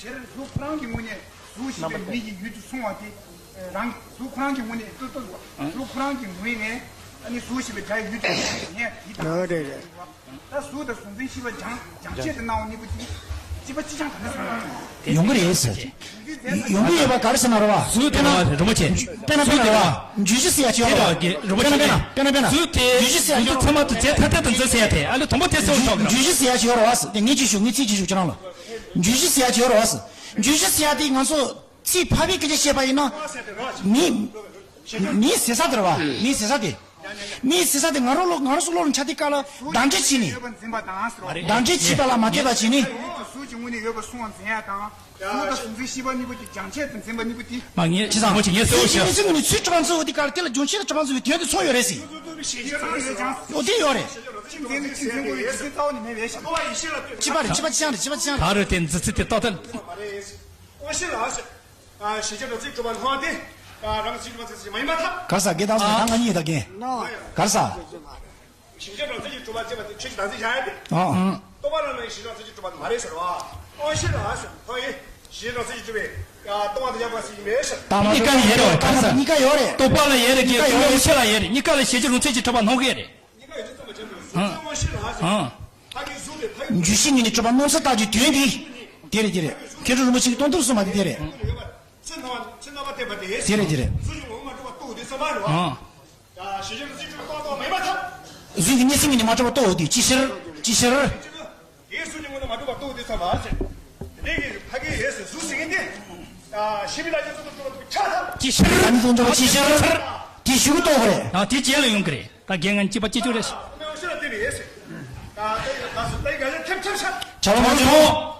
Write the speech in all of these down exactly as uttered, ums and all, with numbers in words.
དེར་གཟུགས་ཁོ་རང་གི་ངོས་ནས་གཟུགས་ཞེས་པའི་མི་ཡི་ཡུལ་དུ་སོང་བ་དེ། རང་གཟུགས་ཁོ་རང་གི་ངོས་ནས་ལྟོས་ལྟོས། གཟུགས་ཁོ་རང་གི་ངོས་ནས་ཨ་ནི་གཟུགས་ཞེས་པའི་སྒྲ་ཡི་ཡུལ་དུ་སོང་བ་དེ་ངས་འདི་ལྟར། རེད་རེད། ད་གཟུགས་དང་གཟུགས་འཛིན་ཤེས་པ་སྦྱང་སྦྱང་བྱེད་དུ་སྣང་བ་གཉིས་པོ་དེ་གཅིག་པ་གཅིག་རྐྱང་ག་ནས་སོང་བ། ཡོང་གི་རེད་ཟེར། ཡོང་གི་ཡོད་པ་ག་རེ་ཟེར་ན་རེད་བ། གཟུགས་དེ་ལ་རིན་པོ་ཆེ། དཔེར་ན་དཔེར་ན་རེད་བ། འཇུག་གཞི་ཟེར་ཡ་ཅིག་ཡོད་རེད་བ། རིན་པོ་ཆེ། དཔེར་ན་དཔེར་ན་དཔེར་ན་དཔེར་ན། གཟུགས་དེ་འཇུག་གཞི་ཟེར་ཡ་ཅིག་ཡོད་རེད་བ། ཚད་མ་དང་རྫས་ཐ་དད་དུ་འཛིན་ཟེར་ཡ་དེ་ཨ་ལེ་དང་པོ་དེ་གསལ་བོ་ཆོག་གི་རེད། འཇུག་གཞི་ཟེར་ཡ་ཅིག་ཡོད་རེད་བ་ཟེར། དེ་ངས་ཅིག་ཞུ། ངས་ཚིག་ཅིག་ཞུ་ཁྱེད་རང་ལ། འཇུག་གཞི་ཟེར་ཡ་ཅིག་ཡོད་རེད་བ་ཟེར། འཇུག་གཞི་ཟེར་ཡ་དེ་ང་ཚོ་ཚིག་ཕལ་པའི་སྐད་ཆ་བཤད་པ་ཡིན་ན། མི་མིའི་ཟེར་ས་དེ་རེད་བ། མིའི་ཟེར་ས་དེ། མིའི་ཟེར་ས་དེ་ང་རང་ལོ་ང་རང་ཚོ་བློ་ལ་འཆར་དུས་སྐབས་ལ་བདག་འཛིན་བྱས་ནས། ཡོད་པ་འཛིན་པ་དང་། བདག་འཛིན་བྱས་པ་ལ་མ་ལྟོས་པ་བྱས་ནས། གཟུགས་ཀྱི་ངོས་ནས་ཡོད་པ་སོང་བ་འཛིན་ཡ་དང་། གཟུགས་དང་གཟུགས་འཛིན་ཤེས་པ་གཉིས་པོ་དེ་སྦྱང་བྱེད་དུ་འཛིན་པ་གཉིས་པོ་དེ། མ་ངས་ཅི་ཙང་མོ་ཅི་ངས་གསལ་བོ་ཞུ། ངས་ཚིག་ངོས་ནས་ཚུལ་གྲུབ་པ་འཛིན་དུས་སྐབས་ལ་དེ་ལ་སྦྱང་བྱེད་དང་གྲུབ་པ་འཛིན་པའི་དོན་དེ་ཚང་ཡོད་རེད་ཟེར། འོ་དེ་ཡོད་རེད། གཅིག་འཛིན་ནས་གཅིག་འཛིན་དགོས་པའི་རྒྱུ་མཚན་རྩ་བ་ནས་མེད་པས་ཤག་གཅིག་པ་རེད། གཅིག་པ་གཅིག་པ་གཅིག་རྐྱང་རེད། གཅིག་པ་གཅིག་རྐྱང་རེད། ད་རེས་དེ་འཛི་ཚིག་དེ་ཏག་ཏག་ཨང་ཤེས་ལ་ཨང་ཤེས། ཨ་ཞེས་བྱ་རང་ཚིག་གྲུབ་པ་སྣང་བ་དེ། ཨ་རང་ཚིག་གྲུབ་པ་ཚིག་ཚིག་མ་ཡིན་པར་ཐལ། ག་རེ་ཟ། དགེ་དང་ཟ། ད་ང་གཉིས་ད་གིན། ག་རེ་ཟ། ཞེས་བྱ་རང་ཚིག་གྲུབ་པ་ཅེས་པ་དེ་ཆོས་ཀྱི་དང་ཚིག་བཞག་ཡ་དེ། ཨ། རྟོག་པ་ལ་ནི་ཞེས་བྱ་རང་ཚིག་གྲུབ་པ་དེ་མ་རེད་ཟེར་བ། ཨང་ཤེས་ལ་ཨང་ཤེས། ཧོ་ཡེ། ཞེས་བྱ་རང་ཚིག་གྲུབ་པའི། ཨ་རྟོག་པ་དེ་ཡང་བ་ཚིག་མེད་ཟེར། ད་མ་གཉིས་ཀ་ཡོད་རེད་བ། ག་རེ་ཟ། གཉིས་ཀ་ཡོད་རེད། རྟོག་པ་ལ་ཡོད་རེད། གཉིས་ཀ་ཡོད་རེད། ཤེས་ལ་ཡོད་རེད། གཉིས་ཀ་ལ་ཞེས་བྱ་རང་ཚིག་གྲུབ་པ་སྣང་གི་རེད། འཇུག་གཞི་ངོས་ནས་གྲུབ་པ་སྣང་ས་རྟགས་ཀྱི་དོན་དེ། དེ་རེད་དེ་རེད། མཁན་སྤྲུལ་རིན་པོ་ཆེ་གི་སྟོང་ཐུན་གསུངས་པ་དེ་དེ་རེད། དེ་རེད་དེ་རེད། གཟུགས་ཀྱི་གཉིས་ཚིག་ངོས་ནས་མ་གྲུབ་པ་རྟོགས་འོང་དུས་ཅི་ཕྱིར། ཅི་ཕྱིར། དེའི་གཟུགས་ཀྱི་ངོས་ནས་མ་གྲུབ་པ་རྟོགས་འོང་དུས་ཙམ་པ་ཟེར། དེ་ནས་ཀྱི་ཕ་གི་ཡས་ཟེར་གཟུགས་ཟེར་མཁན་དེ། ཤེས་པའི་ལ་རྒྱ་ཚོགས་དང་གྲུབ་པ་ཆགས་ཐལ། ཅི་ཕྱིར། ད་ནི་དོན་གྲུབ་པ་ཅི་ཕྱིར། དེ་ཞུ་གི་རྟོགས་པ་རེད། ད་དེ་རྗེས་ལ་ཡོང་གི་རེད། ད་རྒན་ང་གཅིག་པ་གཅིག་ཆོད་རེད། ཨ་མེ་འོ་ཤེས་ལ་བལྟས་པའི་ཡས་ཟེར། ད་ད་ད་སུ་ད་ཡི་ག་ལ་ཐེབས་ཐེབས་ཤ། བྱ་བ་མ་བྱུང་།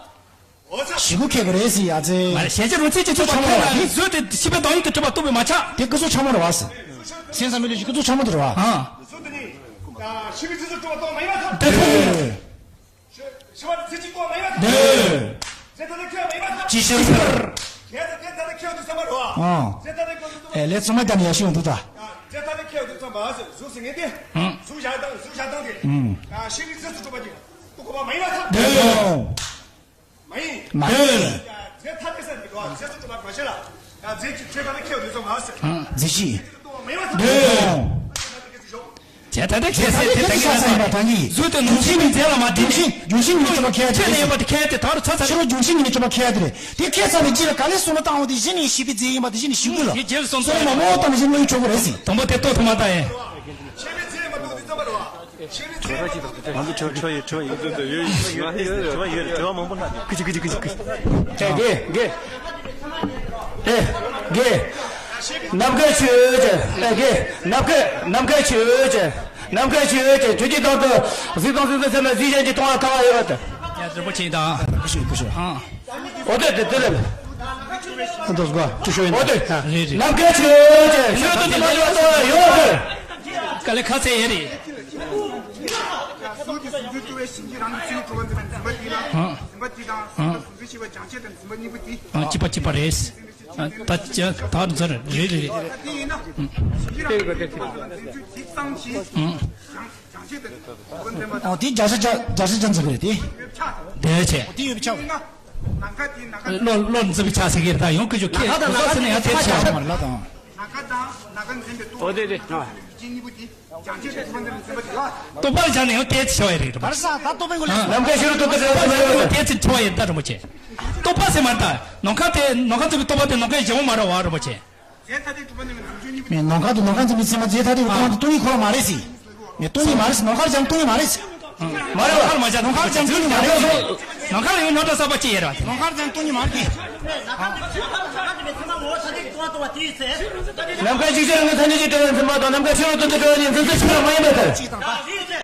འོ་ཚ། ཞི་གུ་ཁེ་གི་རེད་ཟེར་ཡ་ཚེ། མ་རེད། གཞན་ཕྱིར་རུང་ཚིག་གཅིག་ཆོད་པ་ཁེ་ལ་གཟུགས་དེ་ཤེས་པའི་བདག་ཉིད་དུ་གྲུབ་པ་རྟོགས་པས་མ་ཆགས། དེ་སྐུ་གཟུགས་ཆགས་མ་རེད་བ་ཟེར། སེམས་ཙམ་མི་ལུས་ཀྱི་སྐུ་གཟུགས་ཆགས་མ་དེ་རེད་བ། ཨ། གཟུགས་དེ་ནི། ཤེས་པའི་ཚིག་གཟུགས་གྲུབ་པ་རྟོགས་མ་ཡིན་པར་ཐལ། དེ། ཤེས་པ་ཚིག་གཅིག་རྟོགས་མ་ཡིན་པར་ཐལ། དེ། ཚེ་ད་ལྟ་ཁེ་མ་ཡིན་པར་ཐལ། ཅི་ཕྱིར། ཁེ་ད་ཁེ་ད་ལྟ་ཁེ་འོང་དུས་ཙམ་པ་རེད་བ། ཨ། ཚེ་ད་ལྟ་ཁེ་འོང་དུས་ཙམ་པ། ཨེ་ལས་ཚང་མ་ཀྱང་ཡ་ཤི་འོང་དུས་ད། ཚེ་ད་ལྟ་ཁེ་འོང་དུས་ཙམ་པ་ཟེར་གཟུགས་ཟེར་ངེས་ཏེ། ཨང་། གཟུགས་བཞག་སྟངས་གཟུགས་བཞག་སྟངས་དེ། ཨང་། ཤེས་པའི་ཚིག་གཟུགས་གྲུབ་པ་དེ་རྟོགས་དགོས་པ་མ་ཡིན་པར་ཐལ། དེ། མ་ཡིན། མ་ཡིན། རྫས་ཐ་དད་ས་འདི་གོ་རྫས་སུ་གྲུབ་པ་མ་བྱེད་ལ། རྫས་ཀྱི་ཆོས་ཐ་དད་ཁེལ་དུས་ཙམ་མ་ཟེར། རྫས་གཞི། རྫས་ཀྱི་རྟོག་པ་མ་ཡིན་པ་ཐམས་ཅད། རྫས་ཐ་དད་ཁེལ་ཟེར་དེ་ད་གིན་ལ་ས་ཡིན་པ་ད་གིན། གཟུགས་དེ་ནང་བཞིན་མིན་རྫས་ལ་མ་བརྟེན། རྒྱུ་ཤེས་ཉིད་ནས་གྲུབ་པ་ཁེལ་ཡ་དེ་རེད། ཆོས་ལ་ཡོད་པ་དེ་ཁེལ་ཡ་དེ་ད་རུ་ཚ་ཚ། ཕྱི་རོལ་རྒྱུ་ཤེས་ཉིད་ནས་གྲུབ་པ་ཁེལ་ཡ་དེ་རེད། དེ་ཁེལ་ཚར་བའི་རྗེས་ལ་ག་ལེར་གསུང་ལ་བཏང་བ་དེ་གཞི་ནས་ཞིག་པའི་རྫས་ཡིན་པ་དེ་གཞི་ནས་ཞིག་དགོས་ལ། དེ་རྗེས་ལ་གསུང་སོང་། སོ་མ་མོ་བཏང་ནས་བཞིན་བློ་ཡིད་འཕྲོག་གི་རེད་ཟེར། དང་པོ་དེ་རྟོགས་ཐུབ་མ་ཐག་ཡིན། མང་པོ་དྲི་བ་མང་པོ་ལྷག་ཡོད། དྲི་བ་མང་པོ་ལྷག་ཡོད། དྲི་བ་མང་པོ་ལྷག་ཡོད། ཀི་ཅི་ཀི་ཅི་ཀི་ཅི། ཨེ་དགེ་དགེ། ཨེ་དགེ། ནམ་མཁའི་ཆོས་ཅན། ཨེ་དགེ། ནམ་མཁའི་ནམ་མཁའི་ཆོས་ཅན། ནམ་མཁའི་ཆོས་ཅན། ཆོས་ཀྱི་དོན་དུ་གཟིགས་དང་གཟིགས་དང་ཟེར་ན་གཟིགས་གཞན་གྱིས་མཐོང་བ་ཁ་བ་ཡོད་པ་དེ། ཡ་རིན་པོ་ཆེ་ཡིན་ད། ཀུ་ཤུ་ཀུ་ཤུ། ཨ། འོ་དེ་དེ་དེ་རེད། འདུག་གོ། ཀུ་ཤུ་ཡིན་ད། འོ་དེ། རེད་རེད། ནམ་མཁའི་ཆོས་ཅན། ཆོས་དོན་དུ་མ་འགྲོ་བ་ཡོད་པ་དེ། དཀའ་ལས་ཁག་ཚད་ཡོད་རེད། གཟུགས་ཀྱི་གཟུགས་འཛིན་རྟོག་པའི་གཞན་གྱིས་རང་གི་ཚེ་ནས་གྲུབ་པ་འཛིན་པའི་འཛིན་པ་དེ་ལ། འཛིན་པ་དེ་དང་གཟུགས་དང་གཟུགས་འཛིན་ཤེས་པ་སྦྱང་བྱེད་དང་འཛིན་པ་གཉིས་པོ་དེ། ཨ། གཅིག་པ་གཅིག་པ་རེད། ཨ། ད་ཅི་ད་རུ་ཚར་རེད་རེད་རེད། དེ་ཡིན་ན་གཞན་གྱིས་རང་གི་ཚེ་ནས་གྲུབ་པ་འཛིན་ཚུལ་དེ་ཙམ་གྱིས་སྦྱང་བྱེད་དང་གྲུབ་པ་འཛིན་པ་དང་། ཨོ་དེ་རྒྱ་ཆ་རྒྱ་རྒྱ་ཆ་ཅན་ཟེར་གི་རེད་དེ། དེ་བྱས། དེ་ཡོད་པའི་ཆ་བ། ཡིན་ན་ནམ་མཁའ་དེ་ནམ་མཁའ། བློ་བློ་འཛིན་པའི་ཆ་ཟེར་གི་རེད་ད། ཡང་ཀུ་ཅོ་ཁེ་ནམ་མཁའ་དང་ནམ་མཁའ་འཛིན་པའི་ཆ་ཟེར་མ་རེད་ལ་དང་། ནམ་མཁའ་དང་ནམ་མཁའ་འཛིན་པའི་རྟོག་པ། འོ་དེ་དེ། རྟོག་པ་ལ་སྦྱར་ནས་ཡང་དེ་ཚོ་ཆོག་ཡ་རེད། བར་ས་ད་རྟོག་པའི་ངོ་ལ། ནམ་མཁའ་ཤེས་རབ་རྟོག་པའི་ངོ་ལ་དེ་ཚོ་ཆོག་ཡ་རེད་ད་རིན་པོ་ཆེ། རྟོག་པ་ཟེར་མ་རེད་ད། ནམ་མཁའ་དེ་ནམ་མཁའ་འཛིན་པའི་རྟོག་པ་དེ་ནམ་མཁའི་གཞན་དབང་མ་རེད་བ་རིན་པོ་ཆེ། རྫས་ཐ་དད་གྲུབ་པ་ནི་ནམ་རྒྱུན་གཉིས་པོ། ནམ་མཁའ་དང་ནམ་མཁའ་འཛིན་པའི་ཚད་མ་རྫས་ཐ་དད་ཀྱི་སྟོང་དང་སྟོང་ཉིད་ཁོ་ན་མ་རེད་ཟེར། ནས་སྟོང་ཉིད་མ་རེད་ཟེར། ནམ་མཁའ་སྦྱར་ན་སྟོང་ཉིད་མ་རེད་ཟེར། མ་རེད་བ། ནམ་མཁའ་སྦྱར་ན་སྟོང་ཉིད་མ་རེད་ཟེར། ནམ་མཁའ་ལ་ཡང་རྣམ་གྲངས་གསར་པ་ཅིག་ཡོད་རེད། ནམ་མཁའ་སྦྱར་ན་སྟོང་ཉིད་མ་རེད། ནམ་མཁའ་གཅིག་ཅར་ངེས་ཐ་སྙད་ཀྱི་སྒྲ་ཡང་འཛིན་པ་དང་ནམ་མཁའ་ཕྱི་རོལ་དོན་དུ་སྒྲ་ཡང་འཛིན་ཚུལ་གཅིག་པ་མ་ཡིན་པར་ཐལ།